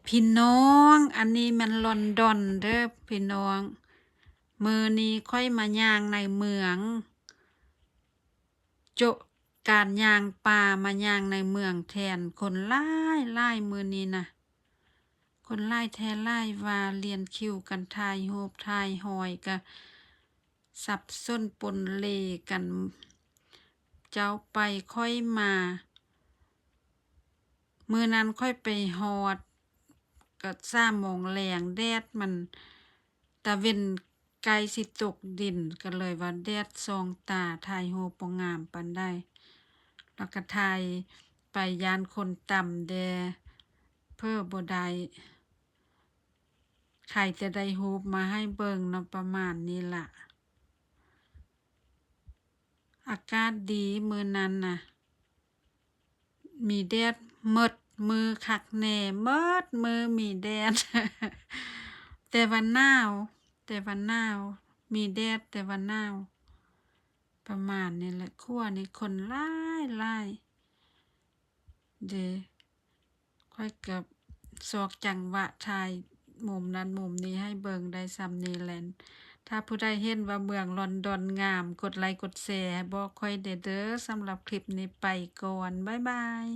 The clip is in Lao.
ພີ່ນ້ອງ ອັນນີ້ແມ່ນລອນດອນເດີ້ພີ່ນ້ອງ. ມື້ນີ້ຂ້ອຍມາຍ່າງໃນເມືອງ ໂຈະ ການຍ່າງປ່າ ມາຍ່າງໃນເມືອງແທນ. ຄົນຫຼາຍໆ ມື້ນີ້ນະ ຄົນຫຼາຍແທ້ຫຼາຍວ່າ ລຽນຄິວກັນຖ່າຍຮູບຖ່າຍຮອຍ ກະສັບສົນປົນເຫຼກັນ ເຈົ້າໄປຂ້ອຍມາ. ມື້ນັ້ນຂ້ອຍໄປຮອດກະສາມໂມງແລງ ແດດມັນ ຕາເວັນໃກ້ຊິຕົກດິນ ກະເລີຍວ່າແດດສ່ອງຕາ ຖ່າຍຮູບບໍ່ງາມປານໃດ. ແລ້ວກະຖ່າຍໄປຢ້ານຄົນຕຳແດ່ ເຜີບໍ່ໄດ້ ໃຄແຕ່ໄດ້ຮູບມາໃຫ້ເບິ່ງເນາະ ປະມານນີ້ລະ. ອາກາດດີມື້ນັ້ນນະ ມີແດດໝົດມື້ຄັກແນ່ ໝົດມື້ມີແດດ ແຕ່ວ່າໜາວ ແຕ່ວ່າໜາວ ມີແດດແຕ່ວ່າໜາວ ປະມານນີ້ແຫຼະ. ຂົວນີ້ຄົນຫຼາຍໆ ເດ້ ຂ້ອຍກະຊອກຈັງຫວະຖ່າຍມຸມນັ້ນມຸມນີ້ໃຫ້ເບິ່ງໄດ້ຊ່ຳນີ້ແຫຼະ. ຖ້າຜູ້ໃດເຫັນວ່າເມືອງລອນດອນງາມ ກົດໄລກົດແຊໃຫ້ບອກຂ້ອຍແດ່ເດີ້. ສຳລັບຄລິບນີ້ໄປກ່ອນ ບາຍບາຍ.